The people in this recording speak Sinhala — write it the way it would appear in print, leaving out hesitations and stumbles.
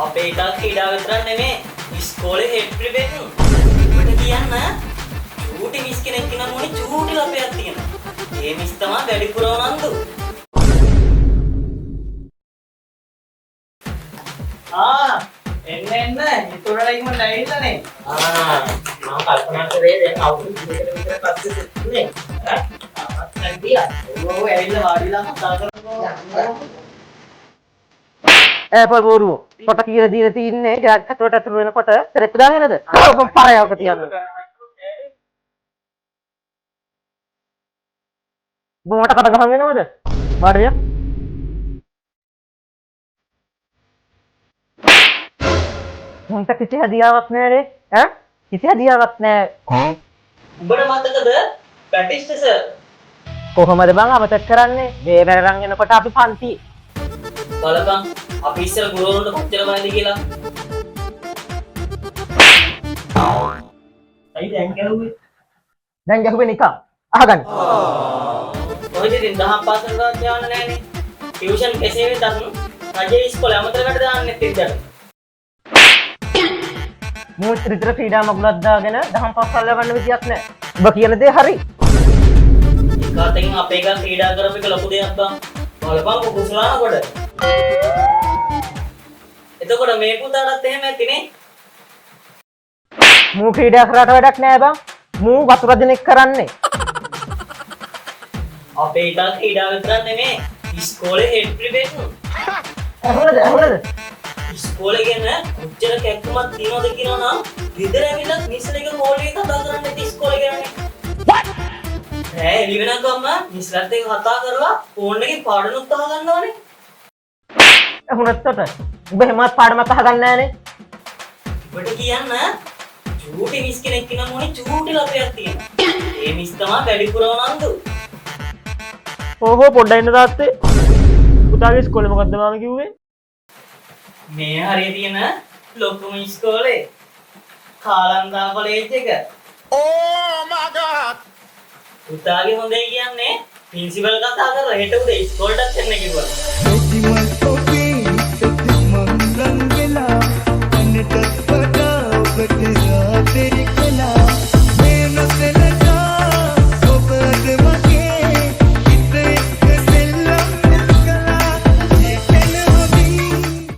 අපේ එකා ක්‍රීඩා විතරක් නෙමෙයි, ඉස්කෝලේ හෙඩ් ප්‍රිෆෙක්ට්. උඹට කියන්න චූටි මිස් කෙනෙක් ඉන්න මොනේ චූටි ලපයක් තියෙනවා. ඒ මිස් තමයි වැඩිපුර උනන්දු. ආ, එන්න එන්න ඉතුරුලා ඉක්මනට ඇවිල්ලානේ. ආ, මම කල්පනා කරේ දැන් අවුරුදු දෙකකට විතර පස්සේ සෙට් වුණේ. ඈ, තාමත් නැගියා. ඔව් ඔව්, ඇවිල්ලා වාඩිලා කතා කරමුකෝ. ඈ පොල් බෝරුව පොට කියලා දීලා තින්නේ ගාක් ඇතුළට ඇතුළු වෙනකොට සෙරෙප්පු දාගෙනද? ඔබ පරයවක තියන්න. උඹ මට කට ගහන් වෙනවද? වාඩි වෙන්න. මුන්ට කිසි හදියාවක් නෑ නේ. ඈ, කිසි හදියාවක් නෑ. උඹට මතකද බැටිස්ට් සර්? කොහොමද බං අමතක කරන්නේ? මේ වැරන් එනකොට අපි පන්ති. බලපන් අපි ඉස්සර ගුරුවරුන්ට කොච්චර බයද කියලා. ඇයි දැන් ගැහුවේ? දැන් ගැහුවේ නිකන්. අහගන්න. කොහෙද ඉතින් දහම් පාසල් වලත් යවන්න නෑනේ. ටියුෂන් කෙසේ වෙතත් රජයේ ඉස්කෝලේ අමතර වැඩ දාන්නෙත් ඉද්දට. මූ විතර ක්‍රීඩා මගුලක් දාගෙන දහම් පාසල් යවන්න විදියක් නෑ. උඹ කියන දේ හරි. එක අතකින් අපේ එකා ක්‍රීඩා කරපු එක ලොකු දෙයක් බං. බලපන් කුසලාන කොට. එතකොට මේ පුතාටත් එහෙම ඇතිනේ. මූ ක්‍රීඩා කරාට වැඩක් නෑ බං. මූ වතුර දෙනෙක් කරන්නේ. අපේ එකා ක්‍රීඩා විතරක් නෙමෙයි, ඉස්කෝලේ හෙඩ් ප්‍රිෆෙක්ට්. ඇහුණද ඇහුණද? ඉස්කෝලේ ගැන කොච්චර කැක්කුමක් තියනවද කියනවා නම් ගෙදර ඇවිල්ලත් මිස්ලා එක කෝල් එකේ කතා කරන්නේ නැති ඉස්කෝලේ ගැනනේ. රෑ එළි වෙනකම්ම මිස්ලත් එක්ක කතා කරලා ෆෝන් එකේ පාඩනුත් අහගන්නවනේ. ඇහුණත් තොට. උඹ එහෙමත් පාඩමක් අහගන්න නෑනේ. උඹට කියන්න චූටි මිස් කෙනෙක් ඉන්න මොනේ චූටි ලපයක් තියෙනවා. ඒ මිස් තමයි වැඩිපුර උනන්දු. ඕහෝ, පොඩ්ඩක් ඉන්න තාත්තේ. පුතාගේ ඉස්කෝලේ මොකද්ද මාම කිව්වේ? මේ හරිය තියෙන ලොකුම ඉස්කෝලේ කාලන්දා කොලේජ් එක. Oh my God! පුතාගේ හොඳේ කියන්නේ ප්‍රින්සිපල් කතා කරලා හෙට උදේ ඉස්කෝලේටත් එන්න කිව්වා. එතිමල් ඔබේ හිතට මං ලං වෙලා දැනටත්.